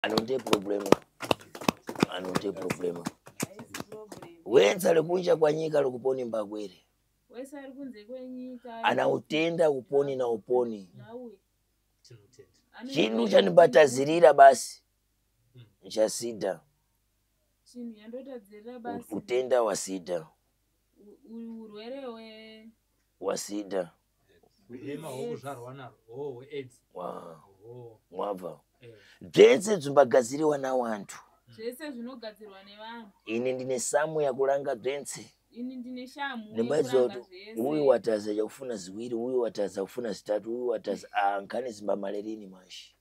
Anonde problema, anonde problema. Wenza lekunja kwa nyika lokuponi mbakwere. Wese ari kunze kwenyika Anautenda uponi na uponi. ngauye. Tinotenda. Chinhu chanibatazirira basi. Nchasida. Chinhu chandotadzirira basi. Utenda wasida. Urwere hwe Wasida. Hurema hwokuzvarwa narwo hwo hweAIDS. Wa Hwo. mwabva. Eh. Byense bzimbagaziriwa na wantu. Zvese zvinogadzirwa nevanhu. Ine ndine samu yakulanga byense. Ini ndine shamu Nimbadziwa yekuranga kuti zvese. uyu wataza chakufuna ziwiri, uyu wataza kufuna zitatu, uyu wataza ah nkhani zimbamalerini manje.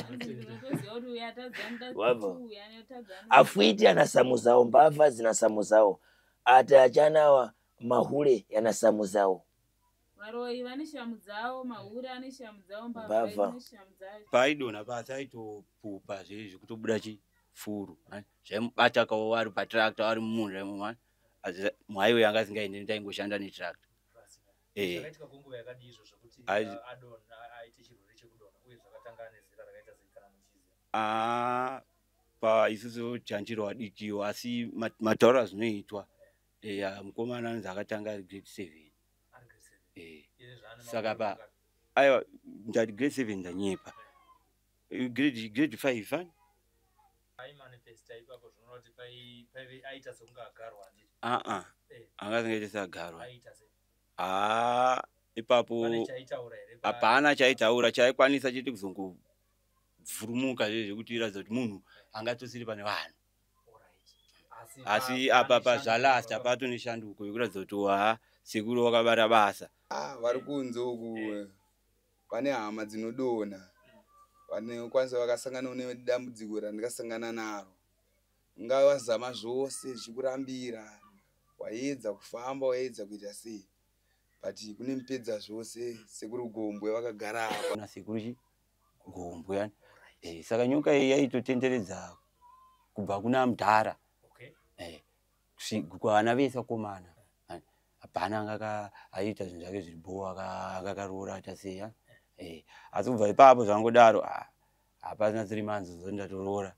Hanzi ndinotoziva kuti uyu atadza anoda Wabva. two, uyu anotadza anoda Afwiti ana samu zawo, mbava zina samu zawo. Ata achanawa mahule yana samu zawo. Varoyi vane shamu dzavo, mahure ane shamu dzavo, mbavha Mbavha. ine shamu dzayo. Paaidonha pasi aitopupa zvezvi kutobuda chifuru. Zvaimubata kawo ari patrakta ari mumunda imomo. Mhaiwe yanga asingaendi ndaingoshanda netrakta. Eh. Zvakaitika kwenguva yakadii izvo zvekuti adonha aite chirwere chekudonha uye zvakatanga nezera rakaita sei kana muchiziva? Ah, pa isusu chanjiro wadikiwo asi matauro azvinoitwa. Eya, mukomana anonzi akatanga ari grade 7. Ari grade 7. Eh. Iye zvaane Saka makore mangani? Aiwa, ndati grade 7 ndanyepa. Grade 5 ani? Aimanifesta ipapo zvinoreva kuti paive aita sekunge agarwa handiti? Ah ah. Eh. Anga asingaite seagarwa. Aiita sei? Ah, ipapo Pane chaitaura here? Hapana chaitaura, chaikwanisa chete kuzongovhurumuka zve zvekuti iratidza kuti munhu angatosiri pane vanhu. Alright. Asi Asi pane apa shanduko pazvalasta pato neshanduko yekuratidza kuti wa sekuru wakabata basa. Ah, vari kunze uku vane hama dzinodonha vanokwanisa vakasangana nedambudziko randakasangana naro. Ungave wazama zvose zvichikurambira, waedza kufamba, waedza kuita sei, but kune mupedza zvose sekuru Gombwe vakagara apa. Na sekuru chi Gombwe yani. Saka nyoka iyi yaitotenderedza kubva kuna mudhara. Okay. Kuvana vese vakomana. Hapana anga aita zvinhu zvake zviri bho, akakaroora achaseya. Asi kubva ipapo zvangodaro, hapana 3 months zoti ndatoroora.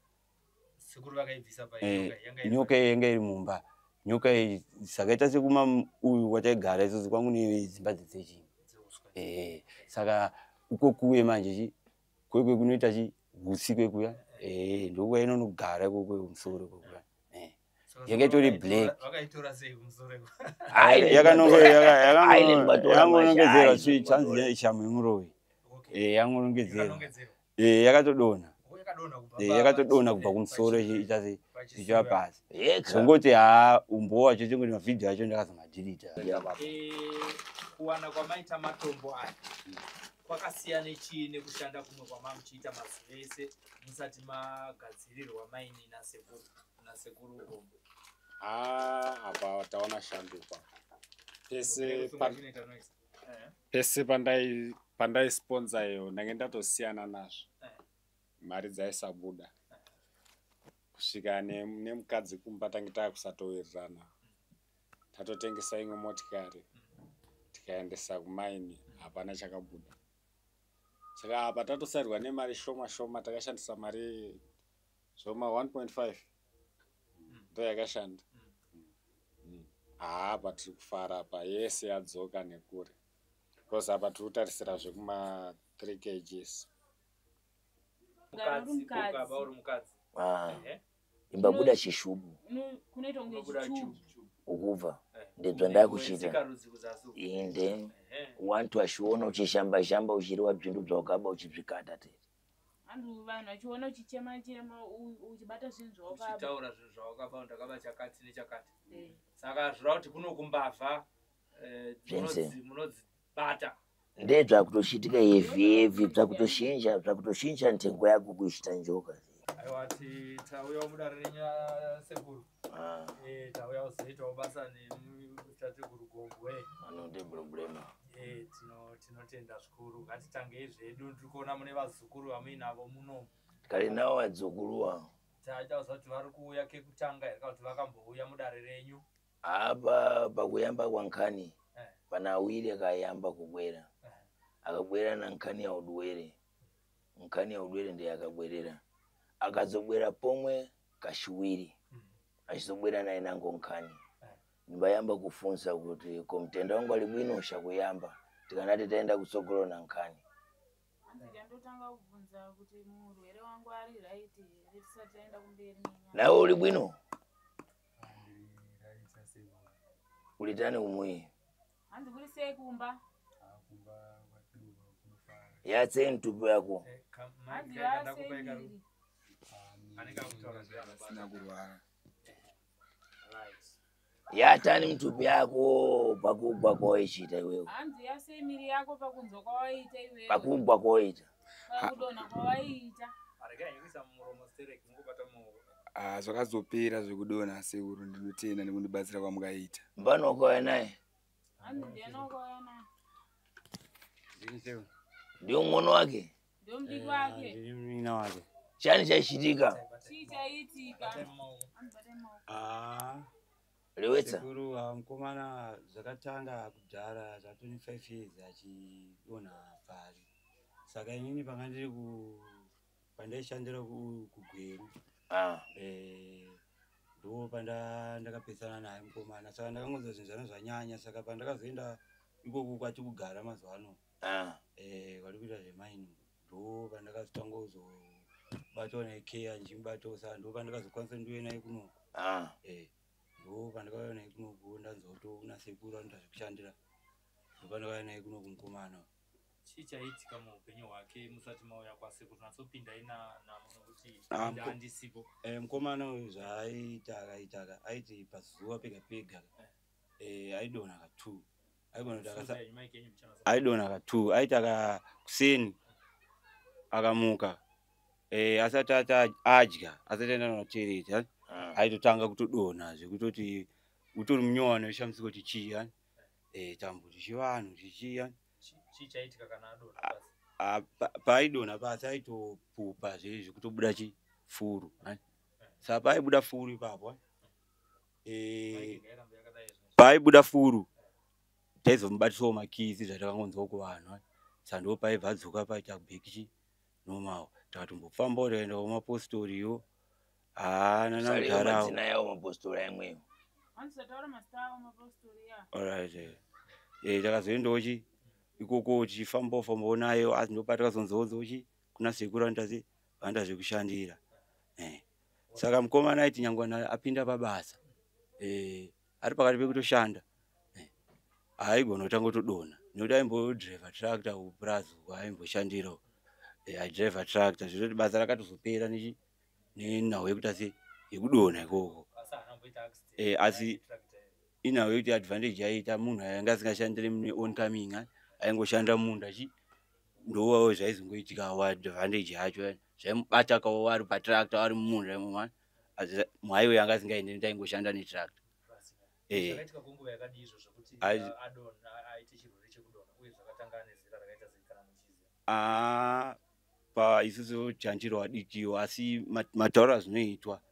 Sekuru vakaibvisa pa nyoka yanga iri Nyoka iyi yanga iri mumba. Nyoka iyi sakaita sekuma uyu wataigara isusu kwangu nedzimba dzechini. Dzeuswa. Saka uko kuye manje chi kwekwe kunoita chi hutsi kwekuya. Ndokwa inonogara ikoko kumusoro kwekuya. Saka Yanga itori black. Vakaitora sei kumusoro ikoko? Ai, Ai, batora Yakangonongedzerwa mashai, chi chanzi shamu yemuroyi. Okay. Yangonongedzerwa. Yakanongedzerwa. Yakatodonha. Oh, yakadonha kubva Yakatodonha kubva kumusoro ichiita sei, pachisiwo ichiva pasi. Yeka. Zvongoti haa umbowo wacho chingoti mavhidhiyo acho ndakazomadhilita. Kuwana kwamaita matombo aya kwakasiyana chii nekushanda kumwe kwamamuchiita mazuva ese musati magadzirirwa maini nasekuru Gombwe? Apa taona shanduka. Pese Kusunga chinoita noise. Pese pandai sponsor iyo ndange ndatosiyana nazvo. Mari dzaisabuda. Kusvika nemukadzi kumba tange taakusatowirirana. Tatotengesa imwe motikari tikaendesa kumaini, hapana chakabuda. Saka apa tatosarirwa nemari shoma shoma, takashandisa mari zvoma 1.5 ndo yakashanda. Apa tiri kufara apa yese yadzoka nekure. Because apa tiri kutarisira zvekuma 3 kgs. Kana uri Mukadzi, mukadzi. ukaba uri mukadzi. Imbabuda chishubu. Kunoita kunge Unobuda chichubu. chubu. Ukubva. Ndebva ndakuchita. Sikarudzi kuzasi uku. Inde. Wantu achiona uchishamba shamba uchiriwa bzindu zvawakaba uchibzvikata tete. Antu vanhu vachiona uchichema chema uchibata zvinhu zvawakaba. Uchitaura zvinhu zvawakaba, ndakaba chakati nechakati. Saka zvoreva kuti kuno kumbavha, Zvenze. munodzibata. Ndezvakutoshitika heavy heavy, zvakutoshinja, zvakutoshinja ntengo yako kuichita njoka. Aiwa, tauyawo mudare renyu sekuru. Tauya kuzoitawo basa nemi tateguru Gombwe. Anonde problema. Tinotenda zvikuru. Ngatitangei zvedu, tiri kuona mune vazukuru vamuinavo muno. Kare navo vadzukuru Taida kuziva kuti vari kuuya kekutanga here kana kuti vakambouya mudare renyu. Apa pakuyamba kwankani pana awiri akayamba kubwera. Akabwera na nkhani ya udwere. Nkhani ya udwere ndiye akabwerera. Akazobwera pomwe kashiwiri, achizobwera naye nango nkhani. Ndimbayamba kufunsa kuti ko mtenda wangu ali bwino shakuyamba, tikanati taenda kutsogolo na nkhani. Hanzi chandotanga kubvunza kuti murwere wangu ari right here tisati taenda kumberi nenyaya. Nawe uli bwino? Ulitani umuyi? Hanzi kuri sei kumba? Yatse mtupu yako. Hanzi vasei miri. Anenge akutaura zvaanobata. Asina kurwara. Right. Yatani mtupu yako pakugwa kwaoichita iwewe. Hanzi yasei miri yako pakunzwa kwawaita iwewe. Pakugwa kwaoita. Pakudonha kwawaita. Regai kuisa muromo sterek mungobata mumaoko. Ah, zvakazopera zvekudonha sekuru, ndinotenda nekundibatsira kwamukaita. Mbano wakauya naye? Hanzi ndiani wakauya naye? Ndiyo mng'ono wake? Ndiyo mudiki wake. Ndiri munin'ina wake. Chani chaichitika? Chii chaiitika? Batai mumaoko. Hanzi batai maoko. Ah, Lewetsa. sekuru, mukomana zvakatanga kudhara zva 25 years achidonha pari. Saka inini panga ndiri ku pandaishandira kuGweru. Ah. Ndo panda ndakapesana naye mukomana, saka ndakangonzwa zvinhu zvana zvanyanya. Saka pandakazoenda ikoko kwati kugara mazuva ano, kwati kuita zvemaini, ndo pandakazotanga kuzobatwa naikeya ndichimubatawo. Saka ndo pandakazokwanisa ndiuye naye kunoku. Ndo pandakauya naye kunoku, ndanzwa kuti kuna sekuru anoita zvekushandira, ndo pandakauya naye kunoku mukomana. Chii chaiitika muupenyu hwake musati mauya kwasekuru? Natsopindai namo nokuti Ah, handisipo. Mukomana uyu zvaaiita akaita aiti pazuva pega pega, aidonha ka2, aigona kuti Sungai mic yenyu muchanatsa. Aidonha ka2, aiti aka kuseni akamuka, asati ati adya, asati aenda kunotereta, aitotanga kutodonha zvekutoti utori munyowani weshamisiko kuti chii, tambo tichivanhu chichiya. Chii chaiitika kana adonha pasi? Ah, paaidonha pasi aitopupa zve zvekutobuda chi furu. Saka paaibuda furu ipapo, Mic ngairambe yakadai izvozvo. Paaibuda furu taizomubatisawo makisi zvatakangonzwa kuvanhu. Saka ndo paibva adzoka paita back chi normal. Takatombofambawo tikaenda kumapostoriyo, haana Saliyo namudharawo. madzina yawo mapostori aimweyo. Hanzi sataura mazita avo mapostori ya. Alright, takazoendawo chi ikoko tichifambawo fambawo nayo, asi ndo patakazonzwawo chi kuna sekuru anoita se vanoita zvekushandira. Saka mukomana aiti nyangwe apinda pabasa, ari pakati pekutoshanda, haigona kutanga kutodonha nekuti aimbodhiraivha tractor kupurazi uko aimboshandirawo. Aidhiraivha tractor, zvitoti basa rakatozopera nechi nenhau yekuita se yekudonha ikoko. Asi haana kumboita accident. Asi Tractor here. Inhau yekuti advantage yaita munhu ainge asingashandiri mune oncoming, aingoshanda mumunda chi ndowawo zvaizongoitika. Advantage yacho zvaimubata kawo ari patractor ari mumunda imomo, asi muhighway anga asingaendi nekuti aingoshanda netractor. Zvakaitika kwenguva yakadii izvo zvekuti adonha aite chirwere chekudonha, uye zvakatanga nezera rakaita sei kana muchiziva? Ah, pa isusu chanjiro wadikiwo, asi matauro azvinoitwa,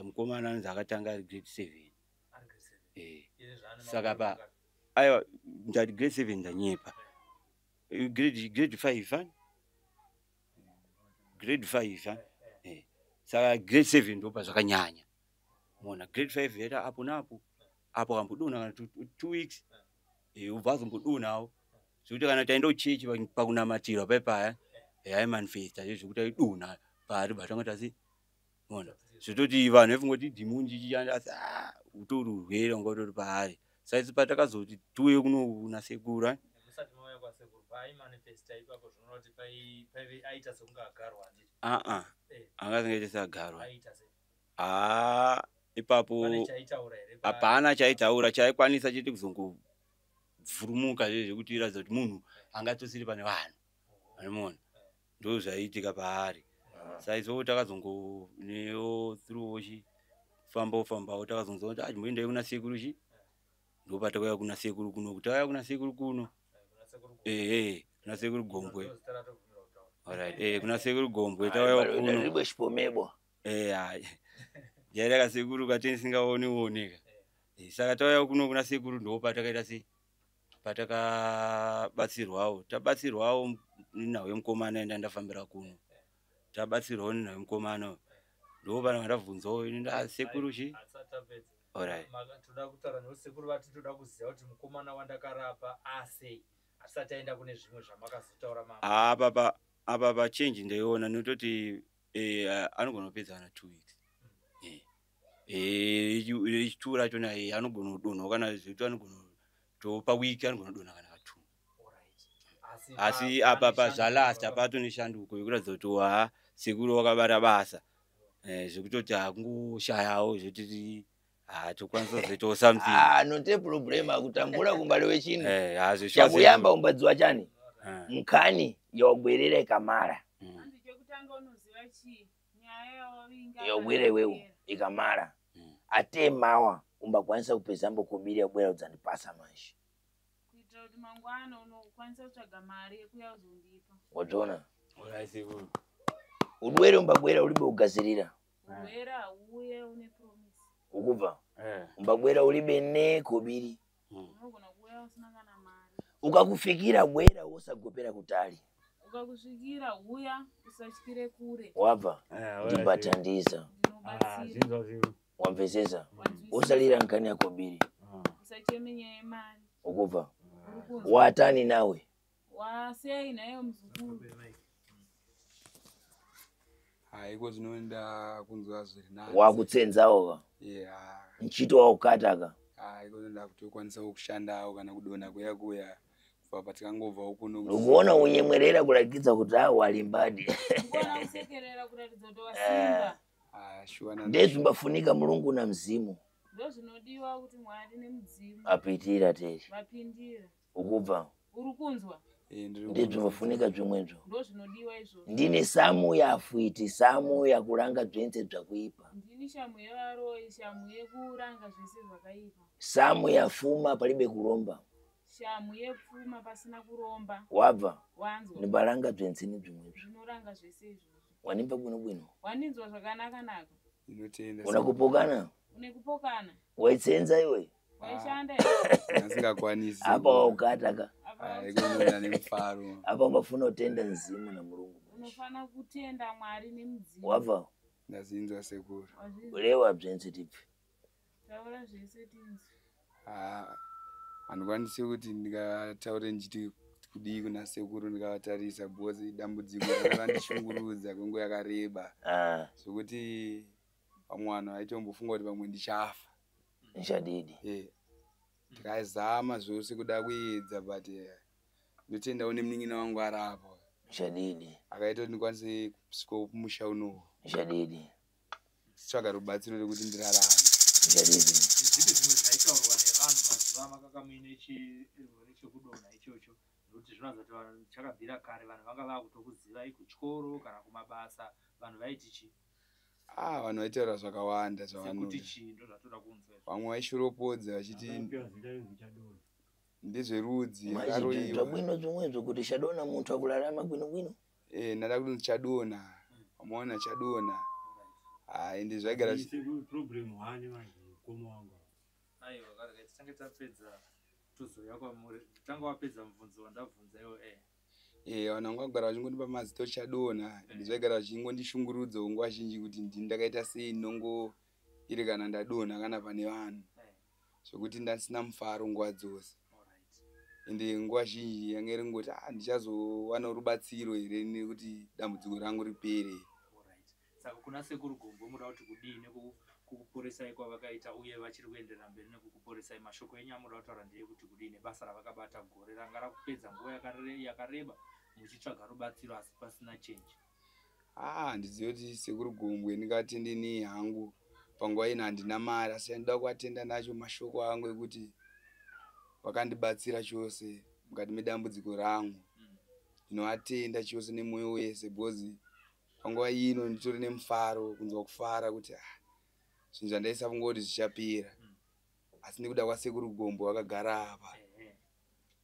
mukomana anonzi akatanga ari grade 7. Ari grade 7? Izvi zvaane Saka makore mangani? Aiwa, ndati grade 7, ndanyepa. Grade 5, grade 5. Saka grade 7 ndo pazvakanyanya. Mona grade 5 yaita apo napo apo akambodonha kana 2 weeks, ubva azombodonhawo zvekuti kana taenda kuchechi pakunamatirwa paipaya, aimanifesta zve zvekuti aidonha pari bva tanga tasi mona zvototi vanhu vaifungoti dhimoni chichishanda, asi utori urwere wanga utori paari. Saka isu patakazoti tiuye kuno kuna sekuru, Musati mauya kwasekuru, paaimanifesta ipapo, zvinoona kuti paive aita sekunge agarwa, handiti? Aa. Anga asingaite seagarwa. Aiita sei? Haa, ipapo Pane chaitaura here? Hapana chaitaura, chaikwanisa chete kuzongovhurumuka zve zvekuti iratidza kuti munhu angatosiri pane vanhu anomuona, ndo zvaiitika paari. Saizo takazongo neyo through chi fambawo fambawo, takazonzwa kuti achimboendai kuna sekuru chi, ndo patakauya kuna sekuru kuno. Kuti takauya kuna sekuru kuno, Kuna sekuru? Ehe, kuna sekuru Gombwe. Ndiro zita ratobvumira kutaura. Alright, kuna sekuru Gombwe tauya kuno. Ribwe shipomebwa. Hai, jaira kasekuru katindisingaoni oneka. Saka tauya kuno kuna sekuru, ndo patakaita sei, patakabatsirwawo, tabatsirwawo nenhau yemukomana enda ndafambira kuno. tabatsirwawo naye mukomana ndo pana ndabvunzawo ini ndasekuru chi Hatisati tapedza. Alright. Toda kutaura nekuti sekuru vati toda kuziva kuti mukomana wandakarapa asei hatisati taenda kune zvimwe zvamakazotaura mama. Apa pa change ndaiona nototi anogona kupedza kana 2 weeks. Ichitu rachona anogona kudonha kana zvekuti anogona topa week anogona kudonha kana ka 2. Alright. Asi pane apa pa shanduko zvalast zvaka- apato neshanduko yekuratidza kuti ha sekuru wakabata basa. Zvekutoti hakungoshayawo zvekuti ha tokwanisa kuzoitawo something. Ah, note problema kutambura kumbali wechinu. Ha zveshuwa Chakuyamba sekuru. umbadziwa chani nkhani yawabwerera ikamala. Hanzi chekutanga unoziva chii nyaya yawavinga Yawabwera iwewo ikamala. Ate mawa umbakwanisa kupeza mbokubiri yabwera udzandipasa manje. Kuitira kuti mangwana unokwanisa kutsvaga mari yekuya uzondipa. Wadziona? Alright, sekuru. Udwere umbabwera ulibe kugazirira. Urwere hauuye une promise. Ukubva umbabwera ulibe ne kobiri. Unogona kuuya usina kana mari. Ukakufikira bwera wosagopera kutali. Ukakusvikira uya usatyire kure. Wabva ndimbathandiza. Ndinobatsira. Wamvesesa? Wanzwisisa. Usalira nkhani yako biri. Usacheme nyaya yemari. Ukubva Uri kunzwa? watani nawe. Wasei nayo muzukuru? Haiko zvino kunzwa zviri nani. Wakutsenzawo ka. Yeah. Ntchito waukataka. Haiko zvino kutokwanisawo kushandawo kana kudonha kuya kuya kubva patikangobvawo kuno. Ukuona unyemwerera kurakidza kuti a walimbadi. Ukuona kusekerera kuratidza kuti wasimba. Ah, shuwa na Ndezvimbafunika mulungu na mzimu. Ndozvinodiwa kuti Mwari nemudzimu Apitira teri. vapindira. Ukubva Uri kunzwa? Ndiri kunzwa. ndezvimbafunika zvimwezvo. Ndozvinodiwa izvozvo. Ndine samu yafuiti samu yakulanga bzense bzakuipa. Ndini shamu yevaroyi, shamu yekuranga zvese zvakaipa. Samu yafuma palibe kulomba. Shamu yepfuma pasina kuromba. Wabva Wanzwa? ndimbalanga bzense ni bzimwezvo. Zvinoranga zvese izvozvo. Wanimba bwinobwino. Waninzwa zvakanaka naka. Ndinotenda. Unakupokana? Une kupokana. Waitsenza iwe? Waishanda here? Asingakwanisi. Apa waukataka. Apa Haiko zvino nemufaro. Apa umbafuna kutenda mzimu na mulungu. unofana kutenda Mwari nemudzimu. Wabva Ndazinzwa sekuru. Wazvinzwa? ulewa bzense tipfe. Taura zvese tinzwe. Ah, handikwanisi kuti ndingataure ndichiti kudii kuna sekuru ndikavatarisa because dambudziko randishungurudza kwenguva yakareba Ah, zvokuti vamwe vanhu vaitombofunga kuti pamwe ndichafa. nchadidi. Ndikazama zvose kuda kuedza but ndotendawo nemunin'ina wangu arapo Nchadidi. akaita kuti ndikwanise kusvikawo kumusha unowu Nchadidi. tsvaga rubatsiro rekuti ndirarame. Nchadidi. Zvipi zvimwe zvaitaurwa nevanhu mazuva makanga muine chirwere chekudonha ichocho? Nekuti zvinoratidza kuti vanhu chakabvira kare vanhu vanga vakutokuzivai kuchikoro kana kumabasa vanhu vaiti chii? Ah, vanhu vaitaura zvakawanda Sekuti zvavanoda. chii ndozvatoda kunzwa izvo. Vamwe vaishoropodza vachiti ndezverudzi Manje akaroyiwa. zvabwino zvimwezvo kuti shadona munthu akulalama bwinobwino. Ndada kuti chadonha amaona chadonha. Ah, ende zvaigara Problem one manje mukoma wangu. Aiwa, karega titange tapedza tozouya kwamuri. Tanga wapedza mubvunzo wandabvunza iwo. Vanhu vanga vagara vachingondipa mazita chadonha ende zvaigara zvachingondishungurudza nguva zhinji kuti ndini ndakaita sei ndinongo iri kana ndadonha kana pane vanhu zvokuti ndasina mufaro nguva dzose. Alright. Ende nguva zhinji yanga iri ngoti ah, ndichazowanawo rubatsiro here nekuti dambudziko rangu ripere. Alright. Saka kuna sekuru Gombo muda kuti kudii nekukuporesai kwavakaita uye vachiri kuenderera mberi nekukuporesai mashoko enyu amuda kutaura ndeyekuti kudii nebasa ravakabata gore ranga rakupedza nguva yakareba muchitsvaga rubatsiro asi pasina chenji. Ah, handizivi kuti sekuru Gombwe ndingatende nei hangu panguva ino handina mari asi chandinoda kuvatenda nacho mashoko angu ekuti vakandibatsira chose mukati medambudziko rangu. Ndinovatenda chose nemwoyo wese because panguva ino nditori nemufaro kunzwa kufara kuti ah, zvinhu zvandaisafunga kuti zvichapera asi nekuda kwasekuru Gombo vakagara apa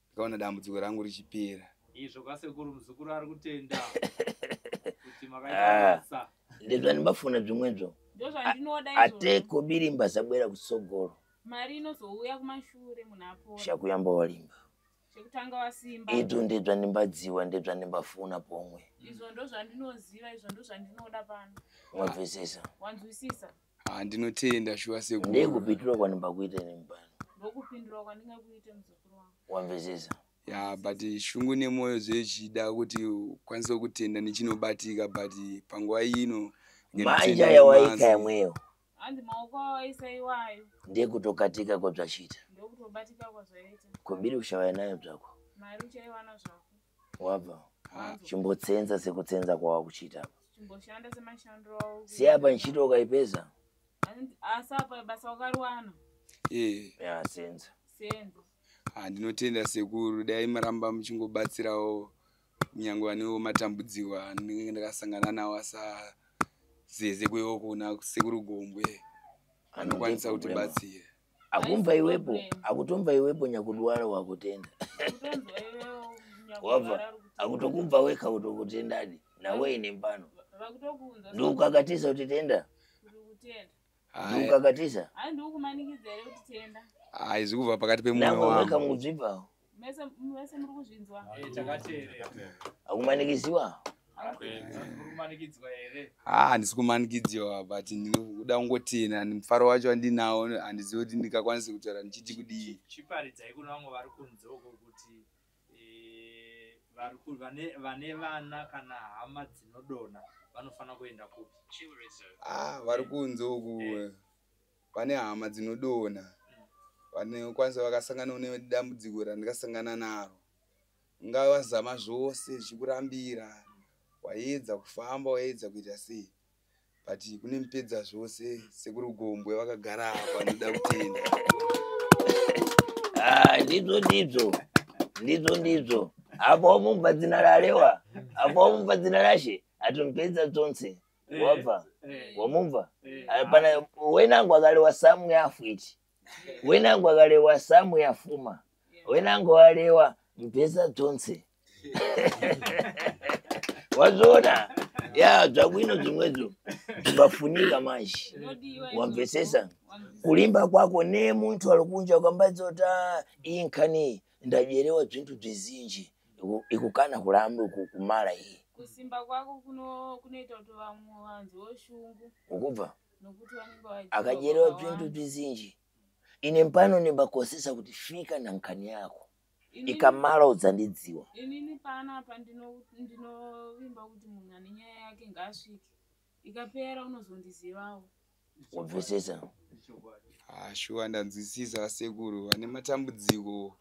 ndikaona dambudziko rangu richipera. Izvo kwasekuru muzukuru ari kutenda kuti makaita Ah. basa. Ndezvandibafuna zvimwezvo. Ndozvandinoda Ate izvozvo. kobiri mbazabwera kutsogolo. Mari inozouya kumashure munhu apora. Shakuyamba walimba. Chekutanga wasimba. Idzo ndedzvandimbadziwa, ndedzvandimbafuna pomwe. Izvo ndo zvandinoziva, izvo ndo zvandinoda pano. Wabvisisa? Wanzwisisa? Ah, ndinotenda shuwa sekuru. Ndekupindura kwandimbakuita ini pano. Ndokupindura kwandingakuite, muzukuru wangu. Wamvisisa? Ya, but shungu nemwoyo zvezvida kuti ukwanise kutenda nechinobatika, but panguva ino manja ndinotenda yawaika nemazwi. yamweyo. Hanzi maoko awaisa iwayo ndekutokatika kwabzvachita. Ndokutobatika kwazvaita. Kubiri kushava nayo bzvako. Mari uchaiwana zvako. Wabva? Ah, Chimbotsenza sekutsenza kwawakuchiita apa. Chimboshanda semashandiro auri Siya apa kuita. nchito ukaipeza. Asi apa basa wakariwana. Eh, Ya, senza. Senza. Ah, ndinotenda sekuru, dai maramba muchingobatsirawo kunyange vanewo matambudziko andinenge ndakasangana nawo, asazeze kwewo kuna sekuru Gombwe anokwanisa kutibatsira. Akumva Haisi iwepo. problem. Akutomva iwepo nyakudwara wakutenda. Kutonzwa iwewo. Wabva? Nyakugara ari kutenda. Akutokumva weka kutokutendadi nawe ine mpano. Vakutokunzwa. Ndikukakatisa kuti tenda. Kuti kutenda. Hai, Ndikukakatisa. Hayi, ndikukumanikidza here kuti tenda? hai, zviri kubva pakati pemwoyo Nangwe weka wangu. mukudzibvawo. Mese mese muri kuzvinzwa? Takateerera. Akumanikiziwa. Uri kumanikidzwa here? Ah, handisi kumanikidziwa, but ndinoda kungotenda. Mufaro wacho wandinawo handizivi kuti ndingakwanise kutaura ndichiti kudii. Chiparidzai kuna vamwe vari kunze uko kuti vane vana kana hama dzinodonha vanofanira kuenda kupi? Ah, vari kunze uku vane hama dzinodonha, vanokwanisa vakasanganawo nedambudziko randikasangana naro, ungavazama zvose zvichikurambira, waedza kufamba, waedza kuita sei, but kune mupedza zvose sekuru Gombwe vakagara apa, ndoda kutenda. Ah, ndizvo ndizvo ndizvo ndizvo apo wamubva dzina ralewa, apo wamubva dzina rashe atomupedza tsonse. Wabva? Wamubva? Pana wenangu akalewa samu yafuiti, wenangu akalewa samu yafuma, wenangu alewa mpesa tsonse. Wazviona? Ya, zvakwino zvimwezo zvingafunika manje. Zvinodiwa. Wamvesesa? Izvozvo. Wamvesesa. Kulimba kwako ne munthu alikunja ukambadzota iyi nkhani ndadyelewa bzinthu bzizinji ikukana kulamba kumala iyi. Kusimba kwako kunoita kuti vamwe vanzwewo shungu. Ukubva? Nokuti vanenge vachiziva Akadyelewa kwakawanda. bzinthu bzizinji. Ine mpano nimbakosesa kuti fika na nkhani yako. Ikamala udzandidziwa. Inini panapa ndinovimba kuti munhu ane nyaya yake ngaasvike, ikapera unozondizivawo. Wabvesesa? Chokwadi. Ah, shuwa ndanzwisisa sekuru, vane matambudziko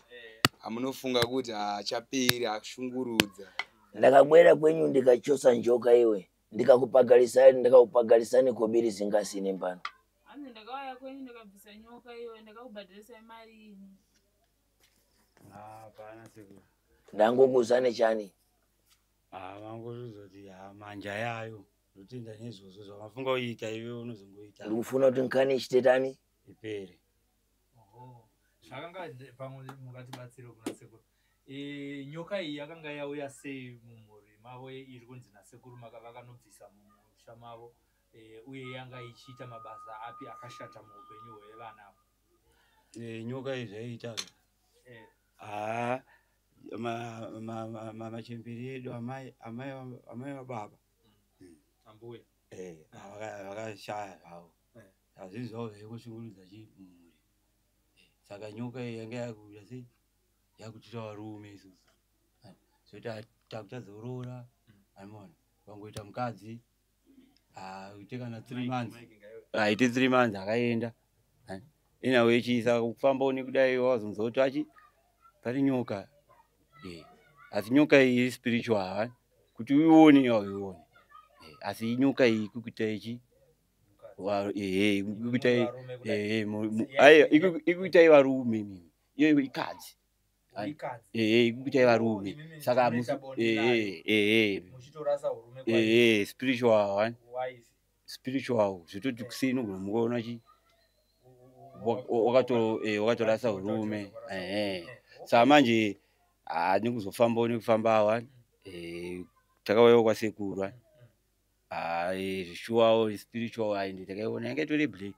amunofunga kuti haachaperi ashungurudza. Ndakabwera kwenyu ndikachosa njoka iwe, ndikakupagalisani, ndakakupagalisani kobiri zingasine mpano. Hanzi ndakauya kwenyu ndakabvisa nyoka iwe, ndakakubhadharisai mari ini. Hapana sekuru. Ndangokuzane chani? Ah, vangozoti ha manja yayo, ndotenda nezvozvo zvamafunga kuita iwe unozongoita. Ndikufuna kuti nkhani ichitetani. Ipere. Oho. Zvakanga pamwe mungatibatsire kuna sekuru. Nyoka iyi yakanga yauya sei mumhuri mavo iri kunzi nasekuru vakanobvisa mumusha mavo, uye yanga ichiita mabasa api akashata muupenyu hwevana ava? Nyoka iyi zvaiita, haa, machembere edu, amai amai amai vababa. Ambuya. Vakashaya zvavo. Hazvinhu zvavo zvaingoshungurudza chi mumhuri. Saka nyoka iyi yanga yakuita sei, yakutoita varume isusu. Zvoita takutadzorora anoona vangoita mukadzi aite kana 3 months, Mike ngaiwe. aite 3 months akaenda. Inawo ichiisa kufamba nekudai, wazonzwa kuti achi pane nyoka. Asi nyoka iyi iri spiritual, kuti uione hauione. Asi nyoka iyi ikukuita ichi ehe, ikukuitai Varume kudai. ehe, aiwa, ikuitai varume imimi, iyo ikadzi. Ikadzi. Ehe, ikuitai varume. Imimi Saka munoita bonde ehe, ehe. Muchitorasa hurume kwairi. Ehe, spiritual one. Wife. Spiritual zvototi kuseni unogona mukaona chi wakatorasa hurume. Ehe, saka manje ha nekuzofambawo nekufambawa, takauyawo kwasekuru. Ha, zvishuwawo spiritual aindi takaiona yanga itori black.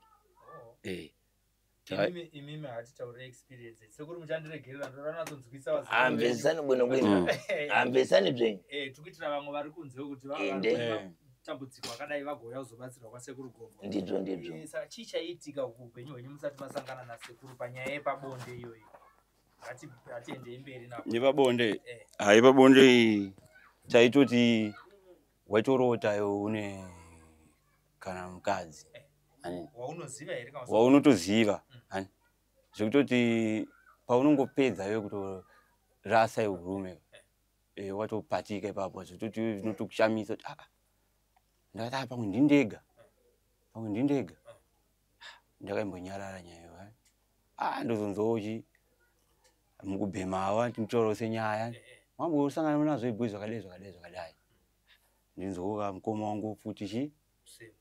Imimi hatitaurire experience. Sekuru muchandiregerera, ndoda natsonzwisa. Hamvesani bwino bwino, hamvesani bzenyu. Tikuitira vamwe vari kunze kuti Ende. Tambudziko akadai vagouya kuzobatsirwa kwasekuru Gombo. Ndizvo, ndizvo. Saka chii chaiitika kuupenyu hwenyu musati masangana nasekuru panyaya yepabonde iyoyi? Ngatiendei mberi napo. Yepabonde? Eh. Ha, yepabonde iyi taitoti waitorota iwe une kana mukadzi. Ani? Waunoziva here kana Waunotoziva, ani? Zvekutoti paunongopedza iwe kutorasa iurume, watopatika ipapo, zvekutoti zvinotokushamisa kuti aa, ndakati "Ah, pamwe ndindega, pamwe ndindega." Ndakaimbonyarara nyaya iyo. Ah, ndozonzwawo chi mukubhemawa tinotaurawo senyaya, mambosangana nazvo ibwe, zvakadai zvakadai zvakadai. Ndinzwoka mukoma wangu futi chi Same.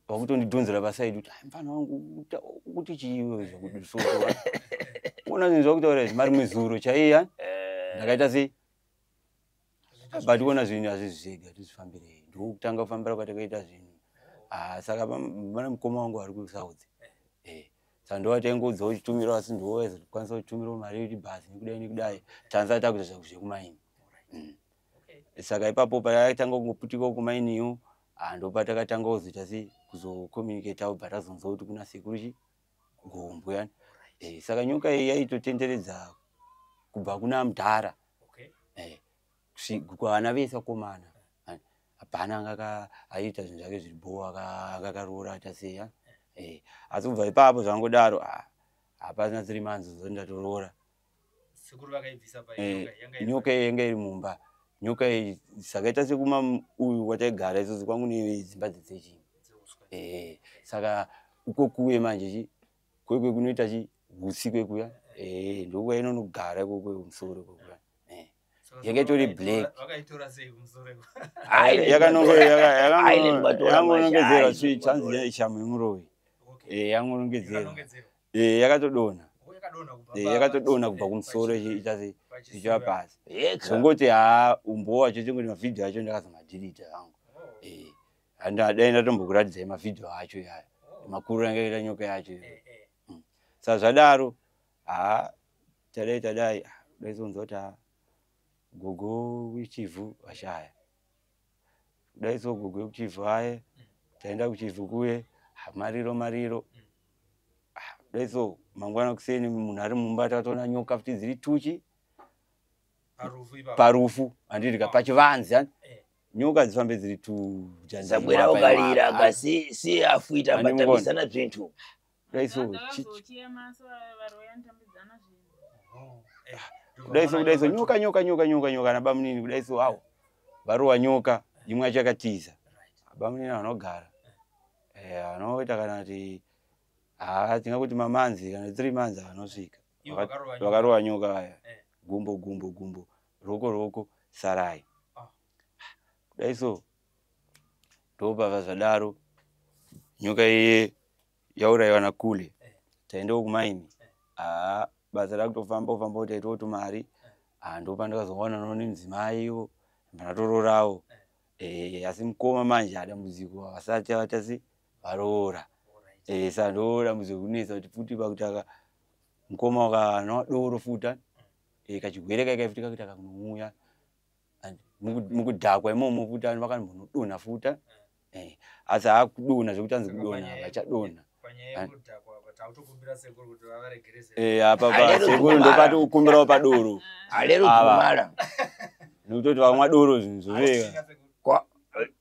wakutondidhonzera pasaidi kuti, "Ai, mufana wangu, kuti chiiwe zvekudisoto ona zvinhu zvakutaura izvi." Marimwe zuro chaiya ndakaita sei, but ona zvinhu hazvizvi zvega, tizvifambirei. Ndokutanga kufambira kwatakaita zvinhu. Ah, saka pane mukoma wangu ari kuSouth, saka ndowataingoudzawo uchitumirawo, asi ndowaizokwanisa kutumirawo mari yekuti bhazi nekudai nekudai, tanza takuita zvekumaini. Saka ipapo pakatanga kungoputika kumainiyo, ah, ndopatakatanga kuzoita sei, kuzocommunicate, bva tazonzwa kuti kuna sekuru chi Gombwe yani. Saka nyoka iyi yaitotenderedza kubva kuna mudhara kuvana vese vakomana. Hapana anga aiita zvinhu zvake zviri bho, akakaroora aita sei. Asi kubva ipapo zvangodaro, ah, hapana 3 months zoti ndatoroora. Sekuru vakaibvisa pa Eh, nyoka yanga iri Nyoka iyi yanga iri mumba. Nyoka iyi sakaita sekuma uyu kwataigara isusu kwangu nedzimba dzetsechini. Dzeuswa. Saka uko kuye manje chi kwekwe kunoita chi hutsi kwekuya, ndokwainonogara ikoko kumusoro kwekuya. Saka Yanga itori black. Vakaitora sei kumusoro iko? Yakanonongedzerwa chanzi shamu yemuroyi. Yangonongedzerwa. Yakanongedzerwa. Yakatodonha. Oh, yakadonha kubva Yakatodonha kubva kumusoro ichiita sei, pachisuwa. ichiva pasi. Yeka. Zvongoti haa, umbowo wacho chingoti mavhidhiyo acho ndakazomadhilita hangu. Oh, Dai ndatombokuratidzai mavhidhiyo acho yaya makuru anga akaita nyoka yacho iyoyo. Saka zvadaro, haa, tadai tadai, ah, daizonzwa kuti haa, gogo wechivhu vashaya. Kudai so gogo wekuchivhu aye, taenda kuchivhu kuye, ah, mariro mariro. Ah, kudai so mangwana kuseni munhu ari mumba takatoona nyoka futi dziri tuchi Parufu ipapo. Parufu, handiti ka, pachivanze, hani? Nyoka dzifambe dziri tu. Zabwera ukalira kasi si afuita. Handi mukona. Batambisana zvintu. Kudai so Ndakazochema so varoya nitambidzana zvinhu. Oh, Kudai so, kudai so nyoka, nyoka, nyoka, nyoka, nyoka nabamunini. Kudai so awo varowa nyoka imwe yacho yakatiza. Bamunini vanogara vanoita kana kuti haa, tingakuti mamanzi kana 3 months avanosvika. Ivo vakarova nyoka. Vakarova nyoka vaya. Gumbo, gumbo, gumbo, roko, roko, sarai. Ah. Kudai so ndopava zvadaro, nyoka iye yaurayiwa nakule. Taendawo kumaini, haa, basa rakutofamba kufamba kuti taitawo tumari. Ah, ndopandakazowananawo nemudzimaiwo, ndatororawo. Asi mukoma manje adambudziko vasati vatasi varoora. Saka ndo dambudziko kunetsa kuti futi pakuti aka mukoma wakanwa doro futi, kachigwere kaikai futi kakuti akakunouya mukudhakwa imomo futi anhu vakambonodonha futi. Asi haakudonha zvekuti anzi Saka kudonha, vachadonha. Panyaya yekudhakwa apa takutokumbira sekuru kuti vavaregerese. Apa Alero sekuru kumara. ndopatokumbirawo padoro. Alero Ava. kumara. Nekutoti vamwa doro zvinhu zvoveka. Sekuru.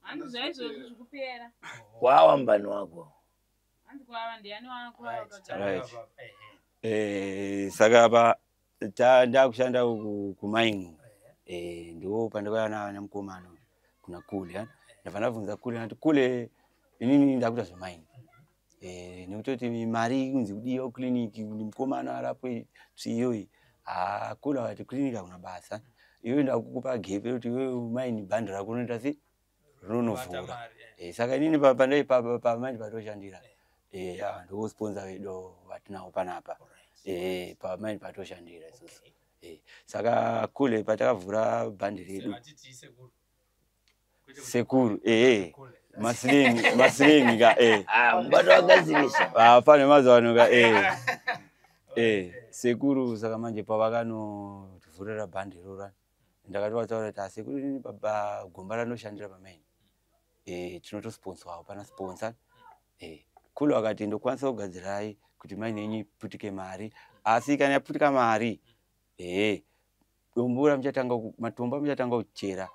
Hanzi zvaizvozvo zvikupera. Kwawa mbani wako. Hanzi kwava ndiani wako? Right, Right. apa, Saka pa ndakushanda kumaini, ndo pandakauya namukomana kuna kule, ah. Ndabva ndabvunza kule, ndati, "Kule, inini ndakuita zvemaini, nekutoti mari kunzi kudiwa kukiriniki kuti mukomana arapwe tsviyoyi." Haa, kule akati, "Kiriniki hakuna basa, iwe ndakukupa gepe rekuti iwewe maini bhandi rako unoita sei, rinonovhura." Bata mari. Saka inini pandai pamaini patoshandira, ava ndo sponsor vedu vatinawo panapa, pamaini patoshandira isusu. Saka kule patakavhura bhandi redu Saka titi sekuru. Kwete kuti Sekuru, kule. Masilingi, masilingi ka eh. Ah, mubato wagadzirisa. Vafana vemazuva ano ka eh. Eh, sekuru saka manje pavakanotivhurira bhandi iroro ndakatovautaura kuti asekuru inini baba gomba ranoshandira pamaini. Eh, tinotosponswawo pana sponsor. Eh, kulu akati ndokwanisa kugadzirai kuti maini yenyu iputike mari, asi kana yaputika mari eh dombo ramuchatanga matombo amuchatanga kuchera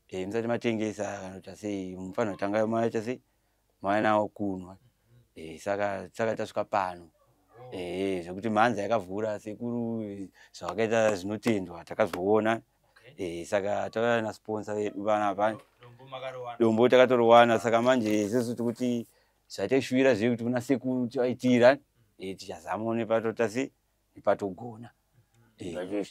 eh musati matengesa kana kuti sei mufanira kutanga maita sei mauya nawo kunwa. Eh, saka tasvika pano. Eh, zvekuti mhanza yakavhura sekuru zvavakaita zvinotendwa takazoona. Eh, saka tauya nasponsor vedu panapa. Dombo takatoriwana saka manje isusu tikuti zvateshuwira zve kuti kuna sekuru tivaitira eh tichazama nepatotasi nepatogona.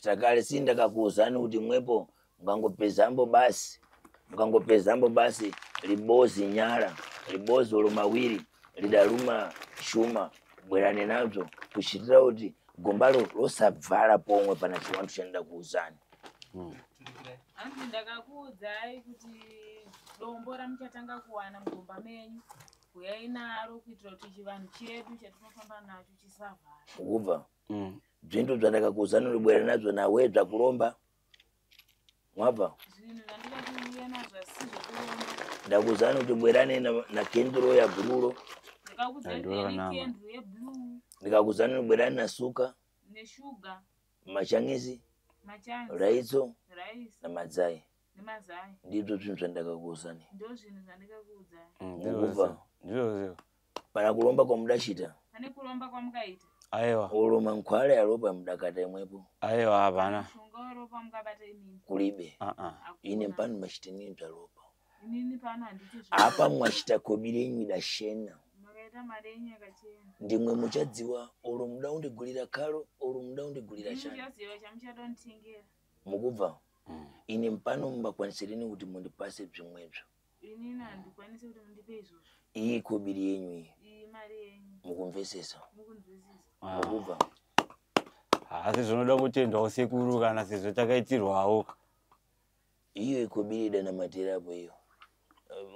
Takale si ndakakuuzani kuti mwepo mukangopezambo basi mukangopezambo basi libozi nyala libozi olomawiri lidaluma shuma bwerane nadzo kuchitira kuti gombalo losabvala pomwe pana chiwantu chanida kuuzani. Hanzi ndakakuudzai kuti dombo ramuchatanga kuwana mugomba menyu huyai naro kuitira kuti chivanhu chedu chatinofamba nacho chisavhara. Kubva zvintu zvandakakuuzani ulibwera nadzo nawe zvakulomba mwabva zvinhu zvandikati uya nazvo asi zvekulomba. Ndakuuzani kuti bwerane na kenduro ya blulo. Ndakakuudzai kenduro yeblue. Ndikakuuzani kuti bwerane na suka neshuga machangisi machanzi raitso raisi namadzai nemazai. Ndizvo zvinhu zvandakakuuzani. Ndizvo zvinhu zvandikakuudzai. Mukubva ndizvo pana kulomba kwamudachita. Pane kulomba kwamukaita. Aiwa. Oloma nkhwale yalopa mudakata imwepo. Aiwa hapana. Mushonga weropa mukabata imini. Kulibe. Ine mpano machitini zvalopa. Inini pano handiti zvo. Apa mwachita kobiri yenyu idashena. Makaita mari yenyu yakachena. Ndimwe muchadziwa olo muda undigulira kalo olo muda undigulira chani. Muchaziva chamuchada unditengera. Mukubva. Ine mpano mubakwanisirini kuti mundipase zvimwezvo. Inini handikwanisi kuti mundipe izvozvo. Iyi kobiri yenyu iyi. Iyi mari yenyu. Mukumvesesa. Mukunzwisisa. Mukubva. Asi zvinoda kutendwawo sekuru kana sezvo takaitirwawo. Iyo ikobiri idanamatira apo iyo.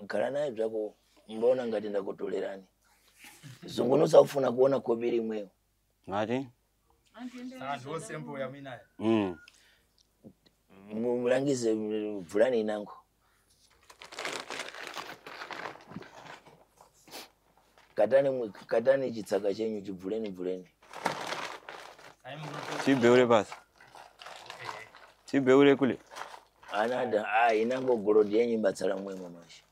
Gara naye zvako mbaona ngati ndakutolerani. Zungunusa ufuna kuona kobiri imweyo. Mati? Saka ndiwo sembo yamuinayo. Mulangize bvulani inango. Katani katani chitsaka chenyu chibvuleni bvuleni. Chibeure pasi. Chibeure kule. Anada inango golodi yenyu batsala mwemo mashi.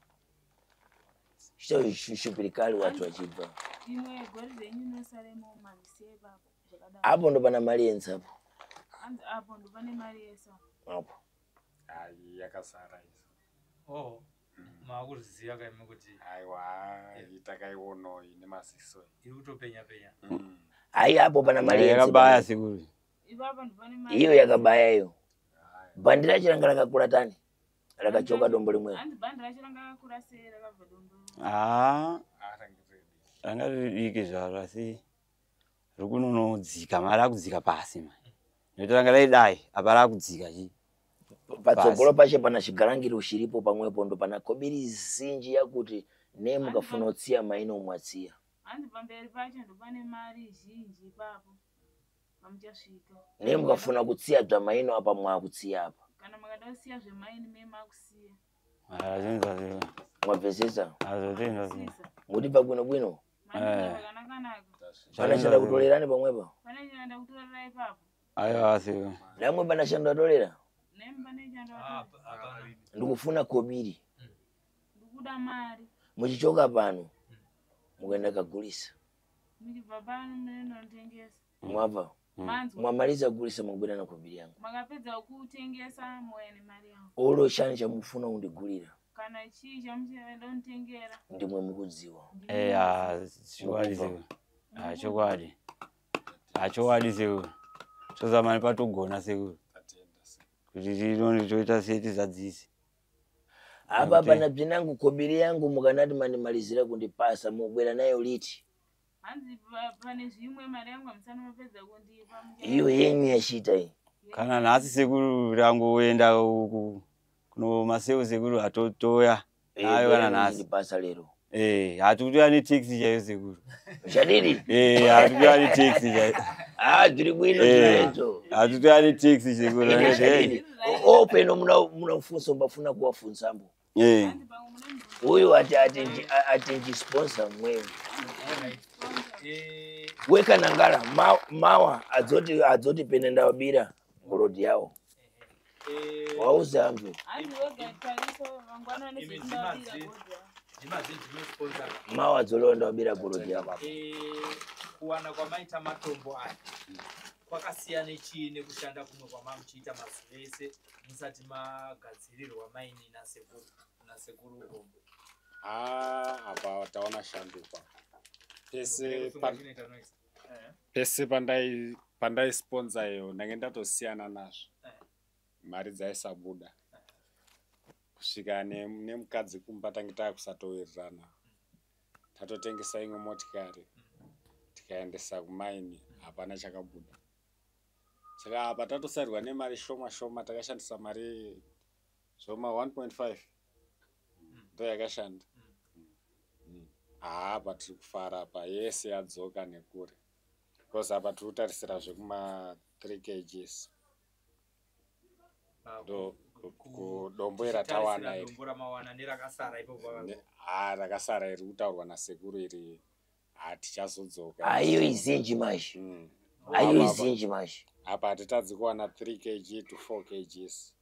Chito shupirikali watu wachibva. Imwe goridhe yenyu inosaremo manisiye ipapo zvakadaro. Apo ndo pana mari yensapo. Apo ndo pane mari yensapo. Apo. Ai yakasara izo. Oh. Makuziva kaimi kuti aiwa itakaiono ine maziso iri kutopenya penya. Ai apo pana mari yakabaya sekuru. Ipapo ndo pane mari. Iyo yakabaya iyo. Bhandi racho ranga rakakura tani. Rakachoka dombo rimwe. Hanzi bhandi racho ranga rakakura sei rakabva dombo. Ah. Ranga riri diki zvaro asi rikunonodzika mari akudzika pasi mani. Nekuti ranga raidai apa rakudzika chi. Patsogolo pache pana chigarangiro chiripo pamwepo ndo pana kobiri zinji yakuti ne mukafuna kutsiya maino mwatsiya. Hanzi pamberi pacho ndo pane mari zhinji ipapo pamuchasvika. Ne mukafuna kutsiya zvamaino apa mwakutsiya apa. Kana makada kusiya zvemaini me makusiya. Azvinza Mwabvesesa. Azvinza. Muti pa bwino bwino. Zvakanaka. Pana chanda kutolerani pamwepo. Pane chanda kutorera ipapo. Aiwa asi. Namwe pana chanda kutorera. Ndikufuna kobiri. Ndikuda mari. Muchichoka pano mukaenda kagulisa. Muchibva pano munondotengesa. Mwabva. Mwamaliza kugulisa mukubwera na kobiri yangu. Makapedza kutengesa mouya nemari yangu. Olo chani chamufuna undigulira. Kana chii chamuchada unditengera. Ndimwe mukudziwa. Eh, chokwadi sekuru. Chokwadi. Chokwadi sekuru. Tozamani patogona sekuru. Kuti tinoni toita sei tizadzise. Apa pana bzinangu kobiri yangu mukanati mandimalizira kundipasa mubwera nayo liti. Hanzi pane zvimwe mari yangu hamusati mapedza kundipa. Iyo yenyu yachita iyi. Kana nhasi sekuru rangoenda uku kuno maseu sekuru atotoya. Ayo kana nhasi. Basa lero. Hatikutoya netaxi chaiyo sekuru. Zvadini? Hatikutoya netaxi chaiyo. Ah, zviri bwino zviredzo. Hatikutoya netaxi sekuru. Zvadini? Openo munafunso mbafuna kuwafunsambo. Uyu ati ati sponsor mwewe. Wekanangala mawa adzoti pene ndawabira golodi yawo. Wauze amve. Mawa adzolowa ndawabira golodi yawo. Kuwana kwamaita matombo aya kwakasiyana chii nekushanda kumwe kwamamuchiita mazuva ese musati magadzirirwa maini nasekuru Gombo? Apa taona shanduka. Pese pandaisponsor iyo ndange ndatosiyana nazvo. Mari dzaisabuda. Kusvika nemukadzi kumba tange taakusatowirirana. Tatotengesa imwe motikari tikaendesa kumaini, hapana chakabuda. Saka apa tatosarirwa nemari shoma shoma, takashandisa mari zvoma 1.5 ndo yakashanda. Apa tiri kufara apa, yese yadzoka nekure. Because apa tiri kutarisira zvekuma 3 kgs. Ndo kudombo ratawana iri. Dombo ramawana nerakasara ipopo. Rakasara iri kutaurwa nasekuru iri hatichazodzoka. Ayo izinji manje. Ayo izinji manje. Apa hatitadzi kuwana 3 kg to 4 kgs.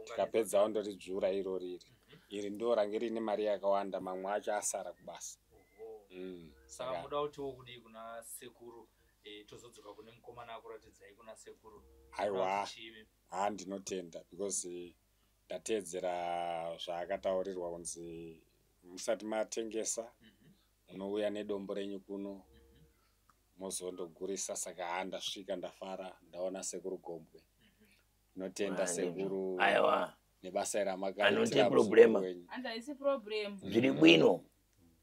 Tikapedzawo ndoridzvura irori iri. Iri ndo range riine mari yakawanda, mamwe acho asara kubasa. Saka muda kutiwo kudii kuna sekuru? Tozodzoka kune mukomana akuratidzai kuna sekuru. Aiwa, ndinotenda because ndateedzera zvaakataurirwa kunzi musati matengesa munouya nedombo renyu kuno mozondogurisa. Saka ndasvika ndafara, ndaona sekuru Gombwe. Ndinotenda sekuru. Aiwa, nebasa ramakaita. Anote problema. Andaisi problem. Zviri bwino.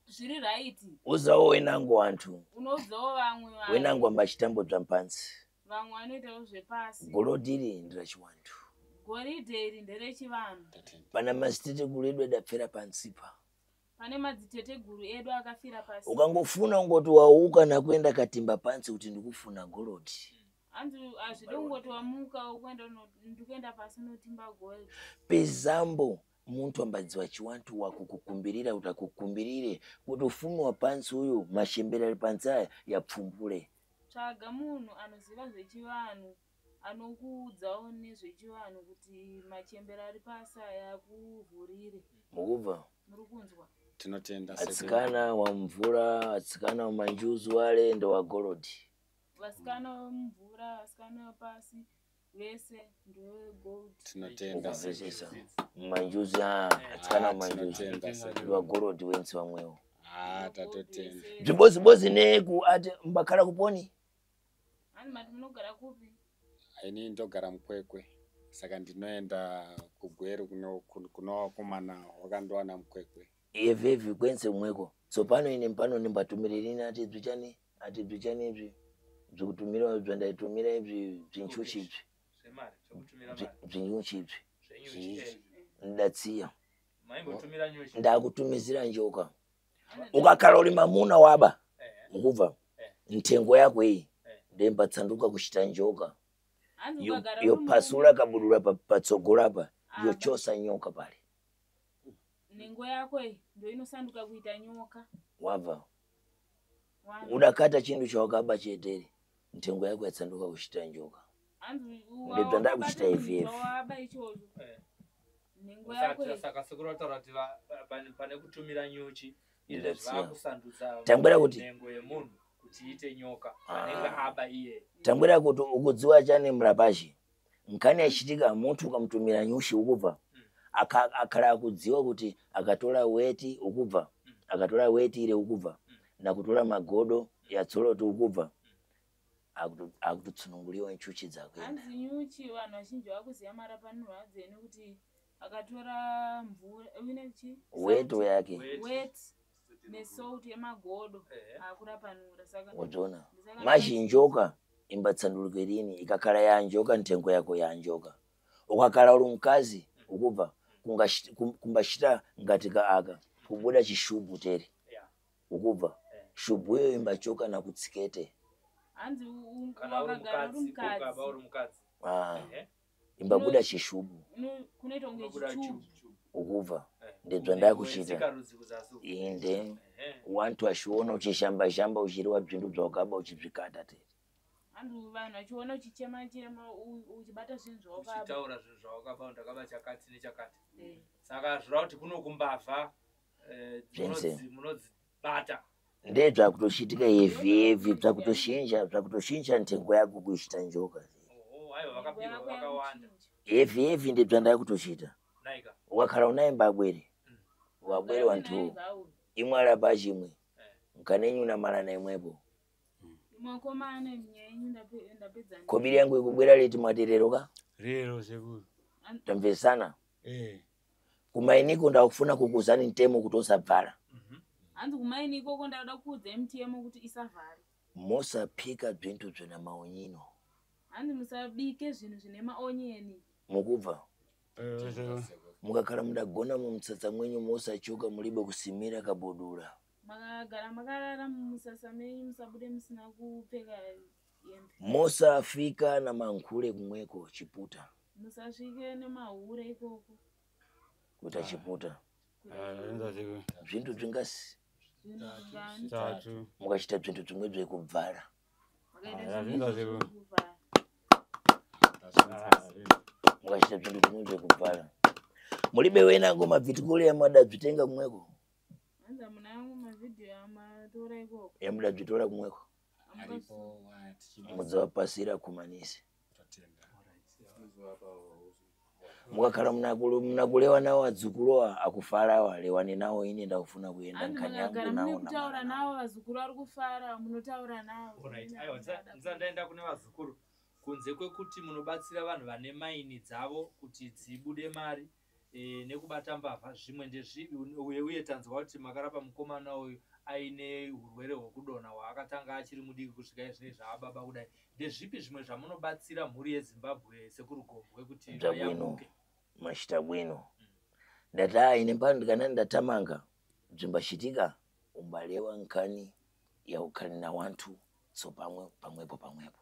Zviri right. Uzawo wenango vantu. Unoudzawo vamwe vanhu. Wenango ambachitambudzwa pansi. Vamwe vanoitawo zvepasi. Gorodhi iri nderachivantu. Goridhe iri nderechivanhu. Pana madziteteguru edu adapfera pansipa. Pane madziteteguru edu akafira pasi. Ukangofuna ungoti wauka nakuenda katimba pansi kuti ndikufuna gorodhi. Anzi azvidi kungoti wamuka ukuenda ndikuenda pasi unotimba gold. Pezambo muntu ambadziwa chiwantu wakukukumbirira kuti akukumbirire kuti ufumi wapansi uyu mashembera ari pansi aya yapfumbure. Tsvaga munhu anoziva zvechivanhu anokuudzawo nezvechivanhu kuti machembera ari pasi aya akuvhurire. Mukubva? Muri kunzwa? Tinotenda. Atsikana wa mvura, atsikana wa manjuzu wale ndo wa gorodhi. Vasikana vemumvura, vasikana vepasi vese ndewegold. Tinotenda. Manjuzu atsikana manjuzu wa gorodhi wenzi vamwewo. Tatotenda. Zvibozibozi neku ati mbakhala kuponi. Ani mati munogara kupi? Ini ndogara muKwekwe. Saka ndinoenda kuGweru kuno vakomana wakandowana muKwekwe. Evhevhi kwense mweko. Tsopano ine mpano nimbatumiririna ati bzichani ati bzichani ibzi. Zvikutumira zvandaitumira ibzi zvinchuchi ibzi. Zvinyuchi ibzi. Ndatsiya. Ndakutumizira njoka. Ukakhala uli mamuna waba. Mukubva. Nthengo yako iyi. Ndembatsanduka kuchita njoka. Yopasula kabudula patsogolo apa. Yochosa nyoka pale. Nhengo yako iyi ndo inosanduka kuita nyoka. Wabva. Udakata chindu chawakaba chetere. Nthengo yako yatsanduka kuchita njoka. Ndibva ndakuchita ivi ivi. Saka sekuru vataura kuti pane kutumira nyuchi izvi zvakusandutsa Tangwera kuti nhengo yemunhu kuti iite nyoka anenge aba iye. Tangwera kuti ukudziwa chane murapashi. Nkani achitika munthu ukamutumira nyuchi ukubva. Akhala akudziwa kuti akatola weti ukubva. Akatola weti ile ukubva. Nakutola magodo yatsoloti ukubva. Akutotsununguliwa nchuchi dzako. Hanzi nyuchi vanhu vazhinji vakuziva marapaniro adzo nekuti akatora mvura ine chi weto yake wet nesalt yemagodo akurapanura. Saka wadzona machi njoka imbatsandulike lini ikakhala ya njoka nthengo yako ya njoka. Ukakhala uli mkazi ukubva Kumbachita ngati ka aka kubuda chishubu tere. Yeah. Ukubva shubu iyo imbachoka na kutsikete. Hanzi Kana uri wakagara uri mukadzi, ukaba uri mukadzi mukadzi. Ah, Ehe. imbabuda chishubu. Kunoita kunge Unobuda chichubu. chubu. Ukubva Eh. ndibva ndakuchita. Sikarudzi kuzasi uku. Inde Ehe. wantu achiona uchishamba shamba uchiriwa bzindu bzvaukaba uchibzvikata tere. Hanzi vanhu vachiona uchichema chema uchibata zvinhu zvawakaba. Uchitaura zvinhu zvawakaba, ndakaba chakati nechakati. Eh. Saka zvoreva kuti kuno kumbavha Zvenze. munodzibata. Ndezvakutoshitika hevhi hevhi zvakutoshinja zvakutoshinja ntengo yako kuichita njoka. Oho, aiwa vakapirwa Yako vakawanda. yakuchinja. Hevhi hevhi ndebzvandakutochita. Naika. Wakhala unaye mbabwere wabwere wantu imwe alapa chimwe nkanenyu namalana imwepo. Mwakomana nyaya yenyu ndapedza. Kobiri yangu ikubwera liti mwaterero ka? Rero sekuru. Tamvesana. Eh. Kumainiko ndakufuna kukuzani mtemo kuti usabvala. Hanzi kumaini ikoko ndauda kuudza mtemo kuti isavhare. Mosaphika bzinthu bzina maonyino. Hanzi musabike zvinhu zvine maonyeni. Mukubva Eh, sekuru. mukakhala mudagona mumtsatsa mwenyu mosachoka mulibe kusimira kabudula. Makagara makarara mumusasa menyu musabude musina kupfeka hembe. Mosafika na mankhule kumweko chiputa. Musasvike nemahure ikoko. Kuita chiputa. Ah, zvinza sekuru. Bzinthu bzingasi Zvinhu zvingani? Zvitatu. mukachita bzinthu bzimwe bzekubvala. Makaita Ah, zvinhu zvinza sekuru. zvekuvhara. Ah, zvinza. Mukachita bzinthu bzimwe bzekubvala. Mulibe wenango mabvitikule yamadabzitenga kumweko. Hanzi hamuna yangu mavhidhiyo amatora ikoko. Yamudabzitora kumweko. Aripo tichibva Mudzawapasira kumanisi. totenda. Mukakhala munakulewa nawo adzukuluwa akufalawa lewani nawo ine ndakufuna kuyenda Hanzi nkhani yangu mukagara mune nawo kutaura namala. navo vazukuru vari kufara munotaura navo. Alright, aiwa ndisati ndaenda kune vazukuru, kunze kwekuti munobatsira vanhu vane maini dzavo kuti dzibude mari nekubata mbavha, zvimwe ndezvipi? Uye tanzwa kuti makarapa mukomana uyu aine urwere hwekudonha hwaakatanga achiri mudiki kusvika izvinezvi zvaababa kudai. Ndezvipi zvimwe zvamunobatsira mhuri yeZimbabwe, Sekuru Gombwe, kuti Bwino. vayambuke? Machita bwino. Ndati a ine pano ndikanani ndatamanga bzimbachitika umbalewa nkhani yakukhali na wanthu tso pamwe pamwepo pamwepo.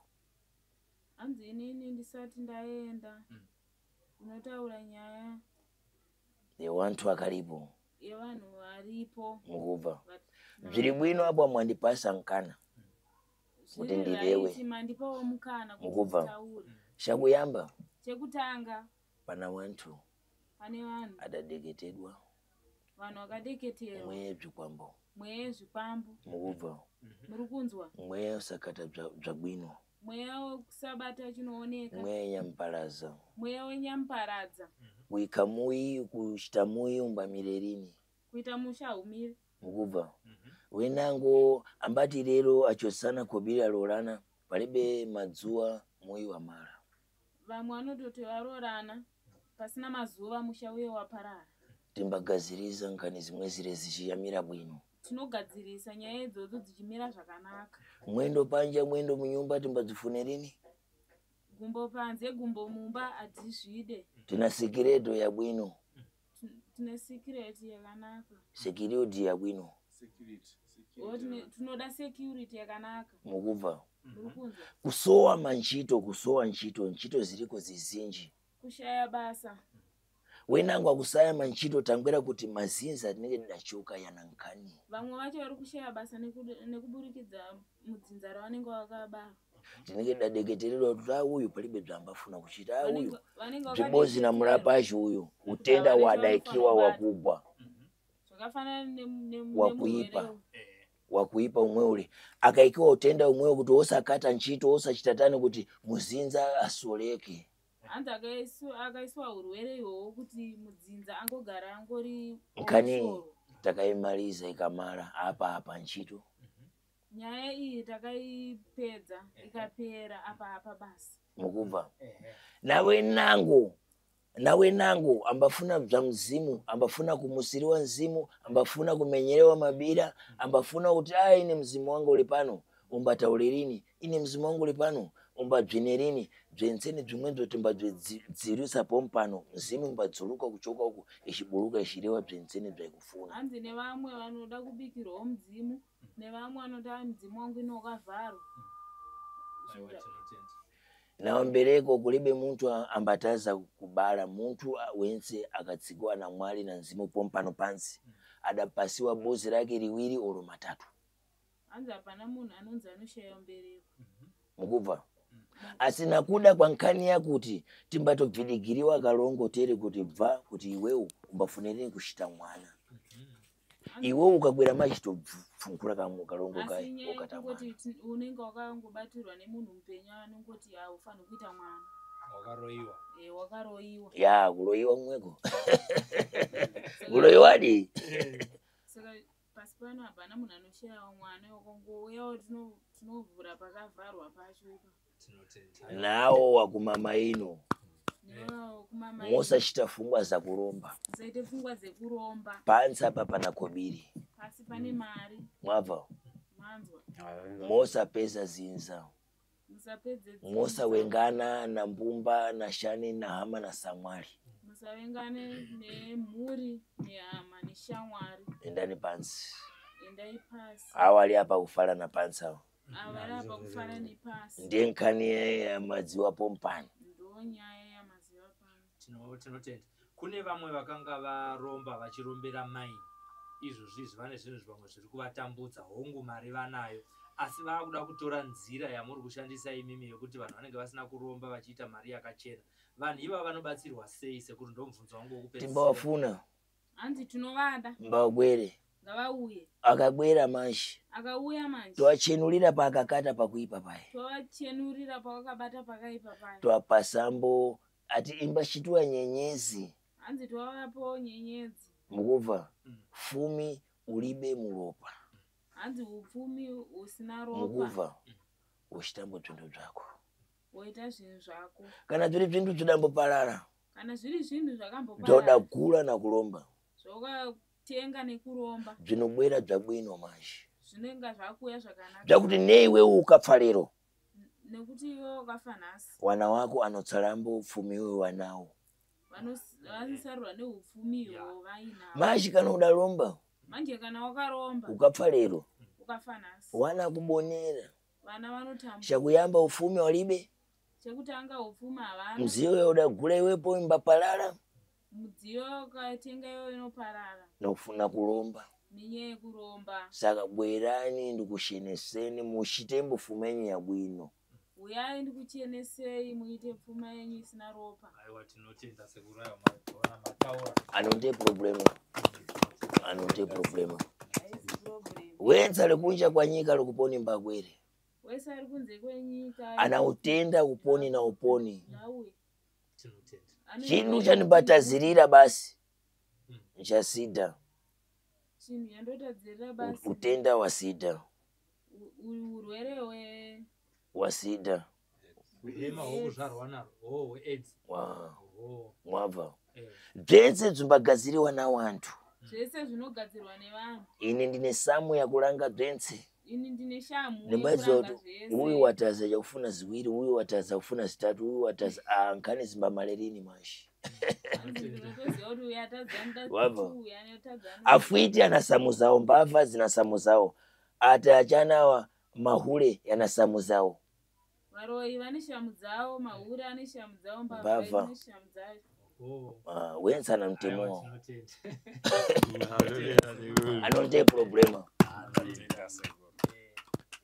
Hanzi inini ndisati ndaenda kunotaura nyaya Yewanthu akalipo. Yevanhu varipo. Mukubva bziri bwino apo mwandipasa nkana kuti Zviri ndilewe. right, mandipawo mukana kuti Mukubva. nditaure. Chakuyamba, Chekutanga, pana wanthu pane vanhu adadeketedwa vanhu vakadeketerwa mweya bzikwambo. Mweya yezvikwambo. Mukubva? Muri kunzwa? Mweya usakata bzabwino. Mweya wekusabata chinooneka. Mweya nyampalaza. Mweya wenyamuparadza. Kuika muyi kuchita muyi umbamirerini. Kuita musha haumiri. Mukubva? Wenango ambati lero achosana kobiri alolana palibe madzuwa muyi wamala. Vamwe vanototi varoorana pasina mazuva musha uye waparara. Timbagaziriza nkhani zimwe zire zichiyamira bwino. Tinogadzirisa nyaya idzodzo dzichimira zvakanaka. Mwendo panja mwendo munyumba timbadzifunerini. Gumbo panze gumbo mumba hadzizvide. Tina sekireto yabwino. Tine sikireti yakanaka. Sekiriti yabwino. O, tinoda security yakanaka. Mukubva? Muri kunzwa? Kusowa mantchito, kusowa ntchito, ntchito ziliko zizinji. Kushaya basa. Wenango akusaya mantchito tangwera kuti mazinza tinenge tidachoka yana nkhani. Vamwe vacho vari kushaya basa nekuburikidza mudzinza ravanenge vakabarwa. Tinenge tidadeketeredwa kuti a uyu palibe bzambafuna kuchita, a uyu Vanenge bzibozi na vakadeketerwa. mulapashi uyu utenda Havana wadaikiwa chavanofanira wakugwa. Zvakafanana Wakuipa. nemurwere. Wakuipa umwe ule akaikiwa utenda umwewo kuti osakata ntchito osachitatani kuti muzinza asoleke. Hanzi akaiswa urwere ihwohwo kuti mudzinza angogara angori Nkani omusoro. Takaimaliza ikamala apa apa ntchito. Nyaya iyi takaipedza ikapera apa apa basi. Mukubva? Nawe nango nawe nango ambafuna bza mzimu, ambafuna kumusiriwa mzimu, ambafuna kumenyerewa mabira, ambafuna kuti a ine mzimu wangu uli pano umbataulirini, ine mzimu wangu uli pano. Umbadzvinerini bzentseni bzimwe timbabzedzirisa pompano mzimu umbadzuluka kuchoka uku ichibuluka ichirewa bzentseni bzaikufuna. Hanzi nevamwe vanoda kubikirwawo mudzimu, nevamwe vanoti a mudzimu wangu ino wakavharwa. Aiwa, tinotenda. Nawo mbereko kulibe munthu ambataza kubala munthu wense akatsikiwa na mwali na mzimu pompano pansi adapasiwa bozi lake liwiri olo matatu. Hanzi hapana munhu anonzi anoshaya mbereko. Mukubva asi nakuda kwa nkhani yakuti timbatobvidigiriwa kalongo tere kuti bva kuti iwewu umbafunereni kuchita mwana. Iwewu ukakwera machitopfunkula kalongo Asi kai nyaya ukata mwana. yekungoti unenge wakangobatirwa nemunhu mupenyu anongoti haufaniri kuita mwana. Wakaroiwa. Wakaroiwa. Ya kuloiwa mweko. Kuloiwadi. Saka pasi pano hapana munhu anoshayawo mwana, wakangouyawo tinovhura pakavharwa pacho ipapo. Tinotenda. Nawo wakumama ino. Newawo kumama. Mosachita fungwa za kulomba. Musaite pfungwa dzekuromba. Pansi apa pana kobiri. Pasi pane mari. Mwabva. Manzwa. Mosapeza zinza. Musapedze dzinza. Mosawengana na mbumba na shani na hama na samwali. Musavengane nemhuri nehama neshamwari. Endani pansi. Endai pasi. Awa ali apa kufala na pansi awo. Ava ari apa kufara nepasi. Ndiye nkhani yamadziwa pompano. Ndo nyaya yamaziva pano. Tinotenda. Kune vamwe vakanga varomba vachirombera maini. Izvozvi izvi vane zvinhu zvimwe zviri kuvatambudza, hongu mari vanayo, asi vakuda kutora nzira yamuri kushandisa imimi yekuti vanhu vanenge vasina kuromba vachiita mari yakachena. Vanhu ivava vanobatsirwa sei sekuru? Ndomubvunzo wangu wekupedzisira. Timbawafuna. Hanzi tinovada. Mbawagwere. Ngavauye. Akagwera manje. Akauya manje. Toachenurira paakakata pakuipa paya. Toachenurira pawakabata pakaipa paya. Toapasambo ati imba chituwa nyenyezi. Hanzi toavapo nyenyedzi. Mukubva fumi ulibe muropa. Hanzi upfumi usina ropa. Mukubva uchitambo zvinhu zvako. Woita zvinhu zvako. Kana zviri zvinhu zvidamboparara. Kana zviri zvinhu zvakamboparara. Zvoda kula na kulomba. Zvokatenga nekuromba. Zvinobwera zvabwino manje. Zvinenge zvakuuya zvakanaka. Zvakuti neiwe ukafa lero. Nekuti iwe ukafa nhasi. Wana wako anotsarambo upfumi iwe wanawo. Vanosarurwa neupfumi ihwo vainawo. Manje kana udalomba. Manje kana wakaromba. Ukafa lero. Ukafa nhasi. Wana kubonera. Vana vanotambura. Chakuyamba upfumi walibe. Chekutanga upfumi havana. Mudziyo udagula iwepo imbaparara. Mudziyo ukatenga iwe inoparara. Nokufuna kulomba. Nenyaya yekuromba. Saka bwerani ndikusheneseni muchitembo pfuma yenyu yabwino. Uyai ndikuchenesei muite pfuma yenyu isina ropa. Aiwa, tinotenda sekuru, ayo magona mataura. Anote problema. Anote problema. Haisi problem. Wenza likunja kwa nyika likuponi mbakwere. Wese ari kunze kwenyika. Anautenda uponi na uponi. Ngauye. Tinotenda. Chinhu chanibatazirira basi. Nchasida. Chinhu chandotadzirira basi. Utenda wasida. Urwere hwe Wasida. Hurema hwokuzvarwa narwo, hweAIDS. Mwabva. Dzese dzimbagadziriwa nawantu. Zvese zvinogadzirwa nevanhu. Ini ndine samu yakulanga dzese. Ini ndine shamu Nimbadziwa yekuranga kuti zvese. uyu wataza chakufuna ziwiri, uyu wataza kufuna zitatu, uyu wataza nkhani zimbamalerini manje. Hanzi ndinotoziva kuti uyu atadza anoda Wabva. two, uyu anotadza anoda Afwiti ana samu zawo, mbavha zina samu zawo. Ati achanawa mahule yana samu zawo. Varoi vane shamu dzavo, mahure ane shamu dzavo, mbavha Mbavha. ine shamu dzayo. Wenzana mtemo. Tinotenda. Anote problema.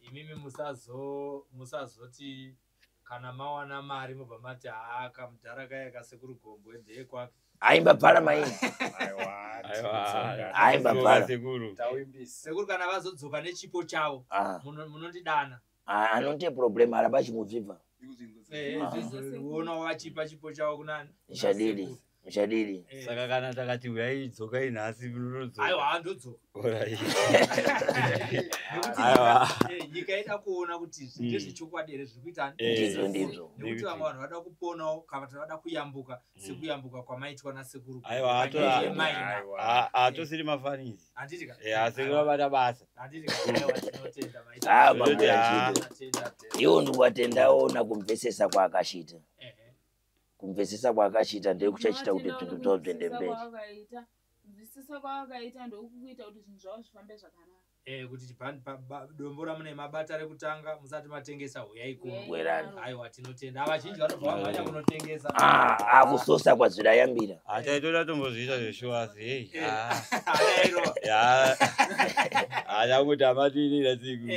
Imimi musazoti kana mawana mari mobva mati haa kamudhara kaya kasekuru Gombwe ndeyekwake. Aimba bhala maini. Aimba bhala. Sekuru kana vazodzoka nechipo chavo munondidana. Anote problema araba chimubvibva. Zvizoona vachipa chipo chavo kunani? Nchadidi. Muchadidi. Saka kana takati uyai dzokai nhasi munodzoka. Aiwa, handodzoka. Alright. Nekuti Aiwa. nyika ida kuona kuti ndezvechokwadi here zviri kuita. Ndizvo ndizvo. Nekuti vamwe vanhu vada kuponawo kana kuti vada kuyambuka sekuyambuka kwamaitwa nasekuru. Aiwa, Panyaya yemaina. Hatosiri mafanisi. Handiti ka? Sekuru vabata basa. Handiti ka? Aiwa, tinotenda maita. Ah, Zvekuti, mambo ah. yachito. Tinotenda. Iwo ndikuwatendaona kumvesesa kwaakachita. Ehe. Kumvesesa kwaakachita ndekuchachita kuti zvinhu zvavo zviende mberi. Kunzwisisa kwavakaita ndokukuita kuti zvinhu zvavo zvifambe zvakanaka. Kuti dombo ramune mabata rekutanga musati matengesa, huyai kuno. Uyai Bwerani. naro. Aiwa, tinotenda. Vazhinji vanobva vamhanya kunotengesa. Ah, akusosa kwazvirayambira. Taitoda tombozviita zveshuwa asi hei. Adairo. Achangoti amatiinira siku.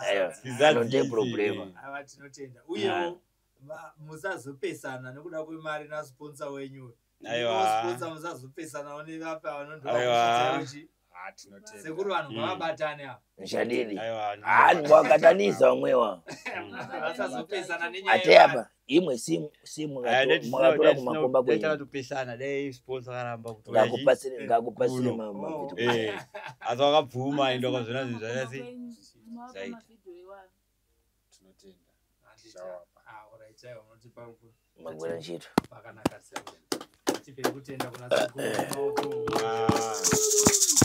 Aiwa, Sizadzisi. ano problema. Aiwa, tinotenda. Uyewo musazopesana nekuda kwemari nasponsor wenyu. Aiwa. Sponsor musazopesanawo nevapa Aiwa. vanondoachi. Ah, tinotenda. Sekuru vanhu ngavabatane ava. Muchadidi. Aiwa. Ah, ndikuwakatanisa vamwewa. Vasazopesana nenyaya Ate yemari. apa imwe simu simu makatora kumakomba kwenyu. Takatopesana dai sponsor akaramba kutora chi. Ngakupasire ngakupasire Kuno. mavhidhiyo. Asi wakabvuma ende wakazviona zvinhu zvakaita sei. Munopa Zaita. mavhidhiyo iwayo. Tinotenda. Handiti. Tichawapa. Ah, alright, aiwa, munotipa Magwera ntchito. pakanaka sekuru. Tipei kutenda kuna sekuru. Maoko. Ah.